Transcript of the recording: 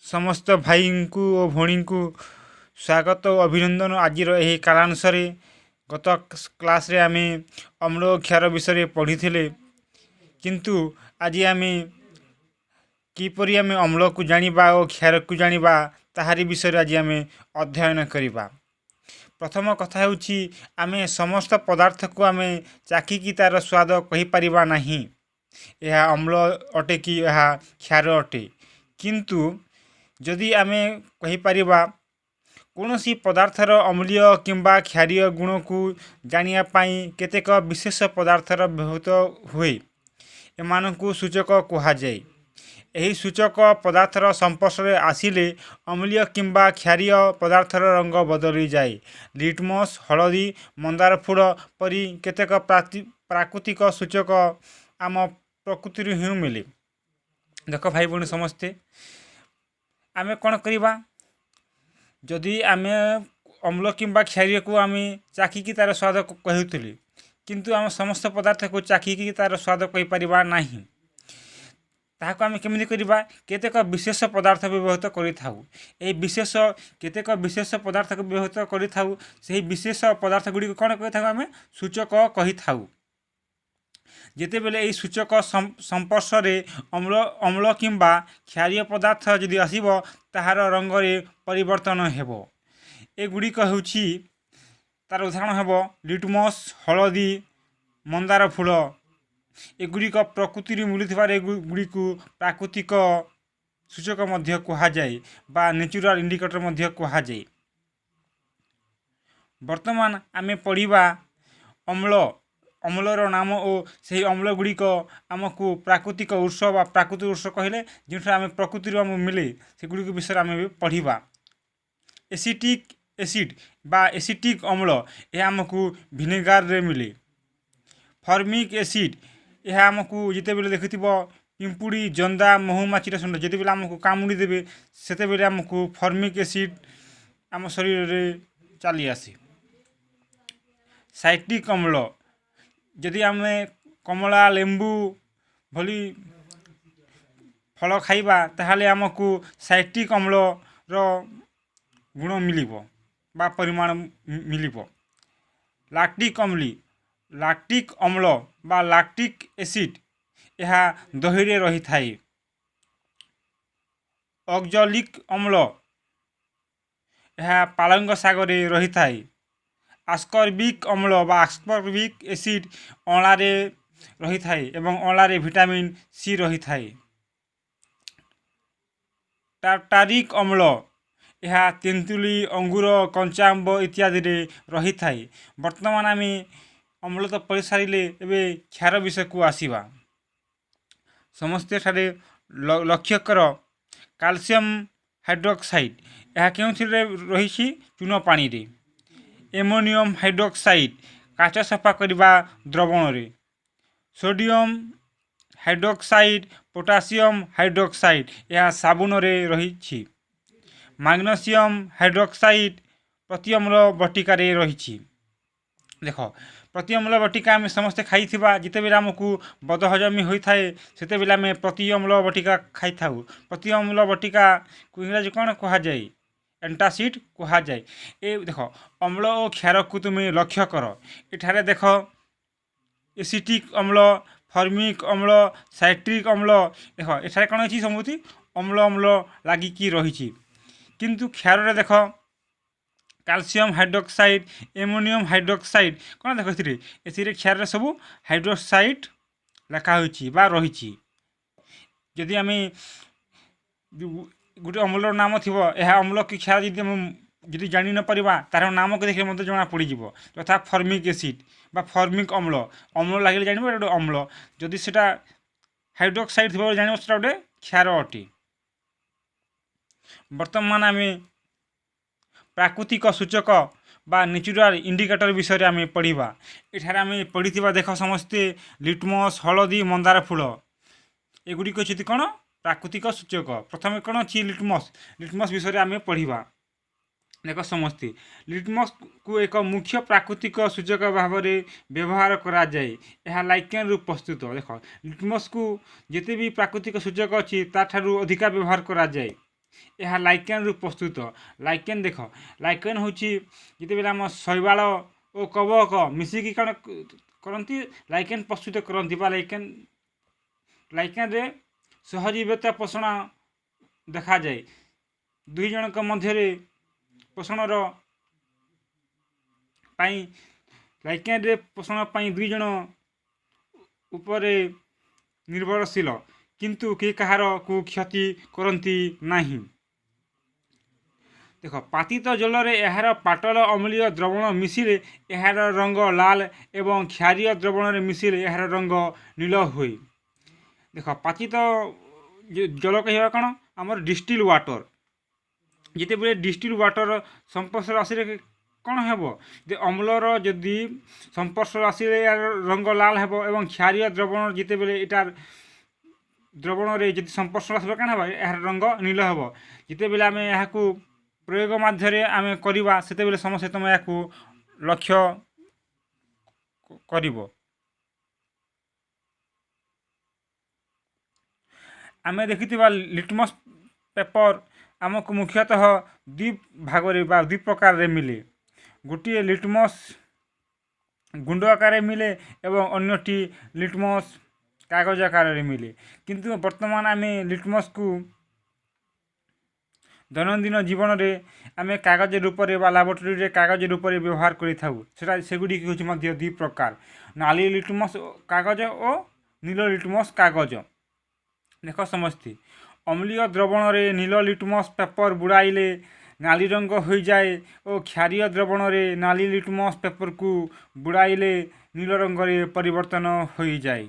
ସମସ୍ତ ଭାଇଙ୍କୁ ଓ ଭଉଣୀଙ୍କୁ ସ୍ୱାଗତ ଓ ଅଭିନନ୍ଦନ ଆଜିର ଏହି କାଳାଂଶରେ। ଗତ କ୍ଲାସ୍ରେ ଆମେ ଅମ୍ଳ ଓ କ୍ଷାର ବିଷୟରେ ପଢ଼ିଥିଲେ, କିନ୍ତୁ ଆଜି ଆମେ କିପରି ଆମେ ଅମ୍ଳକୁ ଜାଣିବା ଓ କ୍ଷାରକୁ ଜାଣିବା, ତାହାରି ବିଷୟରେ ଆଜି ଆମେ ଅଧ୍ୟୟନ କରିବା। ପ୍ରଥମ କଥା ହେଉଛି, ଆମେ ସମସ୍ତ ପଦାର୍ଥକୁ ଆମେ ଚାଖିକି ତା'ର ସ୍ୱାଦ କହିପାରିବା ନାହିଁ, ଏହା ଅମ୍ଳ ଅଟେ କି ଏହା କ୍ଷାର ଅଟେ। କିନ୍ତୁ ଯଦି ଆମେ କହିପାରିବା, କୌଣସି ପଦାର୍ଥର ଅମ୍ଳୀୟ କିମ୍ବା କ୍ଷାରୀୟ ଗୁଣକୁ ଜାଣିବା ପାଇଁ କେତେକ ବିଶେଷ ପଦାର୍ଥର ବ୍ୟବହୃତ ହୁଏ। ଏମାନଙ୍କୁ ସୂଚକ କୁହାଯାଏ। ଏହି ସୂଚକ ପଦାର୍ଥର ସଂସ୍ପର୍ଶରେ ଆସିଲେ ଅମ୍ଳୀୟ କିମ୍ବା କ୍ଷାରୀୟ ପଦାର୍ଥର ରଙ୍ଗ ବଦଳିଯାଏ। ଲିଟମସ୍, ହଳଦୀ, ମନ୍ଦାର ଫୁଲ ପରି କେତେକ ପ୍ରାକୃତିକ ସୂଚକ ଆମ ପ୍ରକୃତିରୁ ହିଁ ମିଳେ। ଦେଖ ଭାଇ ଭଉଣୀ ସମସ୍ତେ, ଆମେ କ'ଣ କରିବା? ଯଦି ଆମେ ଅମ୍ଳ କିମ୍ବା କ୍ଷାରୀୟକୁ ଆମେ ଚାଖିକି ତା'ର ସ୍ୱାଦ କହୁଥିଲେ, କିନ୍ତୁ ଆମେ ସମସ୍ତ ପଦାର୍ଥକୁ ଚାଖିକି ତା'ର ସ୍ୱାଦ କହିପାରିବା ନାହିଁ। ତାହାକୁ ଆମେ କେମିତି କରିବା? କେତେକ ବିଶେଷ ପଦାର୍ଥ ବ୍ୟବହୃତ କରିଥାଉ। ଏହି ବିଶେଷ କେତେକ ବିଶେଷ ପଦାର୍ଥକୁ ବ୍ୟବହୃତ କରିଥାଉ। ସେହି ବିଶେଷ ପଦାର୍ଥ ଗୁଡ଼ିକୁ କ'ଣ କହିଥାଉ ଆମେ? ସୂଚକ କହିଥାଉ। ଯେତେବେଳେ ଏହି ସୂଚକ ସଂସ୍ପର୍ଶରେ ଅମ୍ଳ କିମ୍ବା କ୍ଷାରୀୟ ପଦାର୍ଥ ଯଦି ଆସିବ, ତାହାର ରଙ୍ଗରେ ପରିବର୍ତ୍ତନ ହେବ। ଏଗୁଡ଼ିକ ହେଉଛି, ତାର ଉଦାହରଣ ହେବ ଲିଟମସ୍, ହଳଦୀ, ମନ୍ଦାର ଫୁଲ। ଏଗୁଡ଼ିକ ପ୍ରକୃତିରୁ ମିଳୁଥିବାର ଏଗୁଡ଼ିକୁ ପ୍ରାକୃତିକ ସୂଚକ ମଧ୍ୟ କୁହାଯାଏ ବା ନ୍ୟାଚୁରାଲ୍ ଇଣ୍ଡିକେଟର ମଧ୍ୟ କୁହାଯାଏ। ବର୍ତ୍ତମାନ ଆମେ ପଢ଼ିବା ଅମ୍ଳ, ଅମ୍ଳର ନାମ ଓ ସେହି ଅମ୍ଳ ଗୁଡ଼ିକ ଆମକୁ ପ୍ରାକୃତିକ ଉତ୍ସ ବା ପ୍ରାକୃତିକ ଉତ୍ସ କହିଲେ ଯେଉଁଠାରେ ଆମେ ପ୍ରକୃତିରୁ ଆମକୁ ମିଳେ, ସେଗୁଡ଼ିକ ବିଷୟରେ ଆମେ ବି ପଢ଼ିବା। ଏସିଟିକ୍ ଏସିଡ୍ ବା ଏସିଟିକ୍ ଅମ୍ଳ, ଏହା ଆମକୁ ଭିନେଗାରରେ ମିଳେ। ଫର୍ମିକ୍ ଏସିଡ୍, ଏହା ଆମକୁ ଯେତେବେଳେ ଦେଖିଥିବ ପିମ୍ପୁଡ଼ି, ଜନ୍ଦା, ମହୁମାଛିର ଶୁଣ୍ଢ ଯେତେବେଳେ ଆମକୁ କାମୁଡ଼ି ଦେବେ, ସେତେବେଳେ ଆମକୁ ଫର୍ମିକ୍ ଏସିଡ୍ ଆମ ଶରୀରରେ ଚାଲି ଆସେ। ସାଇଟ୍ରିକ୍ ଅମ୍ଳ, ଯଦି ଆମେ କମଳା, ଲେମ୍ବୁ ଭଳି ଫଳ ଖାଇବା, ତାହେଲେ ଆମକୁ ସାଇଟ୍ରିକ୍ ଅମ୍ଳର ଗୁଣ ମିଳିବ ବା ପରିମାଣ ମିଳିବ। ଲାକ୍ଟିକ୍ ଅମ୍ଳ ବା ଲାକ୍ଟିକ୍ ଏସିଡ୍, ଏହା ଦହିରେ ରହିଥାଏ। ଅକ୍ଜଲିକ୍ ଅମ୍ଳ, ଏହା ପାଳଙ୍ଗ ଶାଗରେ ରହିଥାଏ। ଆସ୍କର୍ବିକ୍ ଅମ୍ଳ ବା ଆସ୍କର୍ବିକ୍ ଏସିଡ୍ ଅଁଳାରେ ରହିଥାଏ ଏବଂ ଅଁଳାରେ ଭିଟାମିନ୍ ସି ରହିଥାଏ। ଟାର୍ଟାରିକ୍ ଅମ୍ଳ, ଏହା ତେନ୍ତୁଳି, ଅଙ୍ଗୁର, କଞ୍ଚା ଆମ୍ବ ଇତ୍ୟାଦିରେ ରହିଥାଏ। ବର୍ତ୍ତମାନ ଆମେ ଅମ୍ଳ ତ ପଢ଼ିସାରିଲେ, ଏବେ କ୍ଷାର ବିଷୟକୁ ଆସିବା। ସମସ୍ତେ ଏଠାରେ ଲକ୍ଷ୍ୟ କର, କାଲସିୟମ୍ ହାଇଡ୍ରୋକ୍ସାଇଡ୍, ଏହା କେଉଁଥିରେ ରହିଛି? ଚୂନ ପାଣିରେ। ଏମୋନିୟମ୍ ହାଇଡ୍ରୋକ୍ସାଇଡ୍, କାଚ ସଫା କରିବା ଦ୍ରବଣରେ। ସୋଡ଼ିୟମ୍ ହାଇଡ୍ରୋକ୍ସାଇଡ୍, ପୋଟାସିୟମ୍ ହାଇଡ୍ରୋକ୍ସାଇଡ୍, ଏହା ସାବୁନରେ ରହିଛି। ମାଗ୍ନେସିୟମ୍ ହାଇଡ୍ରୋକ୍ସାଇଡ୍ ପ୍ରତିଅମ୍ଳ ବଟିକାରେ ରହିଛି। ଦେଖ, ପ୍ରତିଅମ୍ଳ ବଟିକା ଆମେ ସମସ୍ତେ ଖାଇଥିବା। ଯେତେବେଳେ ଆମକୁ ବଦହଜମି ହୋଇଥାଏ, ସେତେବେଳେ ଆମେ ପ୍ରତିଅମ୍ଳ ବଟିକା ଖାଇଥାଉ। ପ୍ରତିଅମ୍ଳ ବଟିକାକୁ ଇଂରାଜୀ କ'ଣ କୁହାଯାଏ? ଏଣ୍ଟାସିଡ୍ କୁହାଯାଏ। ଏ ଦେଖ, ଅମ୍ଳ ଓ କ୍ଷାରକୁ ତୁମେ ଲକ୍ଷ୍ୟ କର। ଏଠାରେ ଦେଖ, ଏସିଟିକ୍ ଅମ୍ଳ, ଫର୍ମିକ୍ ଅମ୍ଳ, ସାଇଟ୍ରିକ୍ ଅମ୍ଳ। ଦେଖ, ଏଠାରେ କ'ଣ ଅଛି? ସବୁଥି ଅମ୍ଳ ଅମ୍ଳ ଲାଗିକି ରହିଛି। କିନ୍ତୁ କ୍ଷାରରେ ଦେଖ, କାଲସିୟମ୍ ହାଇଡ୍ରୋକ୍ସାଇଡ୍, ଏମୋନିୟମ୍ ହାଇଡ୍ରୋକ୍ସାଇଡ୍। କ'ଣ ଦେଖ, ଏଥିରେ କ୍ଷାରରେ ସବୁ ହାଇଡ୍ରୋକ୍ସାଇଡ୍ ଲେଖା ହୋଇଛି ବା ରହିଛି। ଯଦି ଆମେ ଗୋଟେ ଅମ୍ଳର ନାମ ଥିବ, ଏହା ଅମ୍ଳ କି କ୍ଷାର ଯଦି ଆମେ ଯଦି ଜାଣି ନପାରିବା, ତାର ନାମକୁ ଦେଖିଲେ ମଧ୍ୟ ଜଣା ପଡ଼ିଯିବ। ଯଥା ଫର୍ମିକ୍ ଏସିଡ୍ ବା ଫର୍ମିକ୍ ଅମ୍ଳ, ଅମ୍ଳ ଲାଗିଲେ ଜାଣିବ ଏଇଟା ଗୋଟେ ଅମ୍ଳ। ଯଦି ସେଟା ହାଇଡ୍ରୋକ୍ସାଇଡ୍ ଥିବ, ଜାଣିବ ସେଟା ଗୋଟେ କ୍ଷାର ଅଟେ। ବର୍ତ୍ତମାନ ଆମେ ପ୍ରାକୃତିକ ସୂଚକ ବା ନ୍ୟାଚୁରାଲ୍ ଇଣ୍ଡିକେଟର ବିଷୟରେ ଆମେ ପଢ଼ିବା। ଏଠାରେ ଆମେ ପଢ଼ିଥିବା, ଦେଖ ସମସ୍ତେ, ଲିଟମସ୍, ହଳଦୀ, ମନ୍ଦାର ଫୁଲ, ଏଗୁଡ଼ିକ ହେଉଛନ୍ତି କ'ଣ? ପ୍ରାକୃତିକ ସୂଚକ। ପ୍ରଥମେ କ'ଣ ଅଛି? ଲିଟମସ୍। ଲିଟମସ୍ ବିଷୟରେ ଆମେ ପଢ଼ିବା। ଦେଖ ସମସ୍ତେ, ଲିଟମସ୍କୁ ଏକ ମୁଖ୍ୟ ପ୍ରାକୃତିକ ସୂଚକ ଭାବରେ ବ୍ୟବହାର କରାଯାଏ। ଏହା ଲାଇକେନ୍ରୁ ପ୍ରସ୍ତୁତ। ଦେଖ, ଲିଟମସ୍କୁ ଯେତେ ବି ପ୍ରାକୃତିକ ସୂଚକ ଅଛି, ତାଠାରୁ ଅଧିକା ବ୍ୟବହାର କରାଯାଏ। ଏହା ଲାଇକେନ୍ରୁ ପ୍ରସ୍ତୁତ। ଲାଇକେନ୍ ଦେଖ, ଲାଇକେନ୍ ହେଉଛି ଯେତେବେଳେ ଆମ ଶୈବାଳ ଓ କବକ ମିଶିକି କ'ଣ କରନ୍ତି? ଲାଇକେନ୍ ପ୍ରସ୍ତୁତ କରନ୍ତି ବା ଲାଇକେନ୍ରେ ସହଜୀବିତା ପୋଷଣ ଦେଖାଯାଏ। ଦୁଇ ଜଣଙ୍କ ମଧ୍ୟରେ ପୋଷଣର ପାଇଁ, ଲାଇକେନ୍ରେ ପୋଷଣ ପାଇଁ ଦୁଇ ଜଣ ଉପରେ ନିର୍ଭରଶୀଳ, କିନ୍ତୁ କେହି କାହାରକୁ କ୍ଷତି କରନ୍ତି ନାହିଁ। ଦେଖ, ପାତିତ ଜଳରେ ଏହାର ପାଟଳ ଅମ୍ଳୀୟ ଦ୍ରବଣ ମିଶିଲେ ଏହାର ରଙ୍ଗ ଲାଲ ଏବଂ କ୍ଷାରୀୟ ଦ୍ରବଣରେ ମିଶିଲେ ଏହାର ରଙ୍ଗ ନୀଳ ହୁଏ। ଦେଖ, ପାତିତ ଜଳ କହିବା କ'ଣ? ଆମର ଡିଷ୍ଟିଲ୍ ୱାଟର୍। ଯେତେବେଳେ ଡିଷ୍ଟିଲ୍ ୱାଟର୍ ସଂସ୍ପର୍ଶରେ ଆସିଲେ କ'ଣ ହେବ? ଯେ ଅମ୍ଳର ଯଦି ସଂସ୍ପର୍ଶରେ ଆସିଲେ ଏହାର ରଙ୍ଗ ଲାଲ ହେବ ଏବଂ କ୍ଷାରୀୟ ଦ୍ରବଣ ଯେତେବେଳେ ଏଟାର ଦ୍ରବଣରେ ଯଦି ସଂସ୍ପର୍ଶରେ ଆସିବ, କ'ଣ ହେବ? ଏହାର ରଙ୍ଗ ନୀଳ ହେବ। ଯେତେବେଳେ ଆମେ ଏହାକୁ ପ୍ରୟୋଗ ମାଧ୍ୟମରେ ଆମେ କରିବା, ସେତେବେଳେ ସମସ୍ତେ ତୁମେ ଏହାକୁ ଲକ୍ଷ୍ୟ କରିବ। ଆମେ ଦେଖିଥିବା ଲିଟମସ୍ ପେପର୍ ଆମକୁ ମୁଖ୍ୟତଃ ଦୁଇ ଭାଗରେ ବା ଦୁଇ ପ୍ରକାରରେ ମିଳେ। ଗୋଟିଏ ଲିଟମସ୍ ଗୁଣ୍ଡ ଆକାରରେ ମିଳେ ଏବଂ ଅନ୍ୟଟି ଲିଟମସ୍ କାଗଜ ଆକାରରେ ମିଳେ। କିନ୍ତୁ ବର୍ତ୍ତମାନ ଆମେ ଲିଟମସ୍କୁ ଦୈନନ୍ଦିନ ଜୀବନରେ ଆମେ କାଗଜ ରୂପରେ ବା ଲାବୋରେଟୋରୀରେ କାଗଜ ରୂପରେ ବ୍ୟବହାର କରିଥାଉ। ସେଟା ସେଗୁଡ଼ିକ ହେଉଛି ମଧ୍ୟ ଦୁଇ ପ୍ରକାର, ନାଲି ଲିଟମସ୍ କାଗଜ ଓ ନୀଳ ଲିଟମସ୍ କାଗଜ। ଦେଖ ସମସ୍ତେ, ଅମ୍ଳୀୟ ଦ୍ରବଣରେ ନୀଳ ଲିଟମସ୍ ପେପର୍ ବୁଡ଼ାଇଲେ ନାଲି ରଙ୍ଗ ହୋଇଯାଏ ଓ କ୍ଷାରୀୟ ଦ୍ରବଣରେ ନାଲି ଲିଟମସ୍ ପେପର୍କୁ ବୁଡ଼ାଇଲେ ନୀଳ ରଙ୍ଗରେ ପରିବର୍ତ୍ତନ ହୋଇଯାଏ।